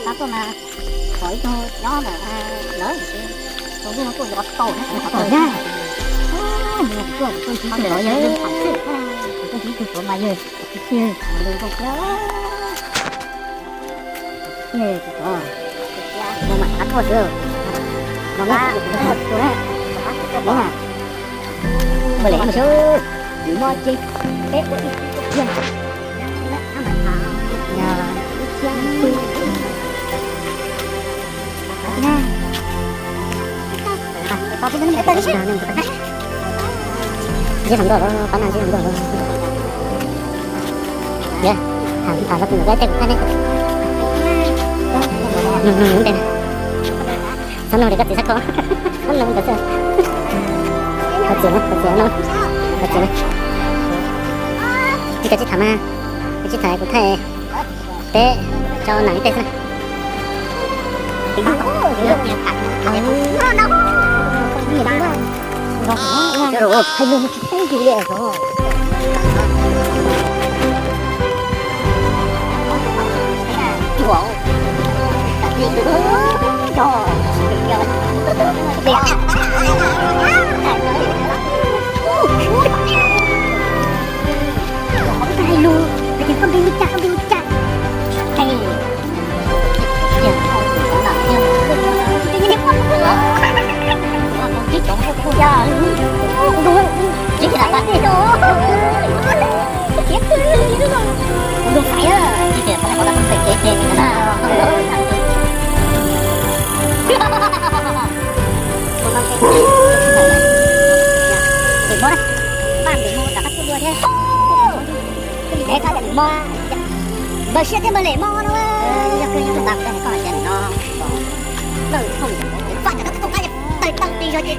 Tab tuaj mas qhov ib tug nyob ntawm lawv, tus ntuj no tuaj nco tau na, tau na. Tuaj tuaj ib tug tuav mas yawg, yawg, yawg, no mas qab tuaj xwb, no mas qab tuaj xwb, no mas. Ua li mus xwb, nws muaj ces peb ua ib, ib, ib, ib, ib, ib, ib, Ntsib hluas nkauj los, pab nag ntsib hluas nkauj los. Yog, tham tham los tus ntawm tej kuv thaij ne. Nug nug nug nte na. Txhob nug li koj txiv sab kho. Txhob nug ntawd xwb. Koj txiv no, koj txiv no, koj txiv no. Koj tsis tham mas, koj tsis tham kuv thaij. Peb tso nag ib teg xwb. Npawg siab thiab npawg lem mob no. Yog koj ib tug npawg koj hais tias no, lawv thooj faj tas koj txoj qab tawg tawg ti zog ces,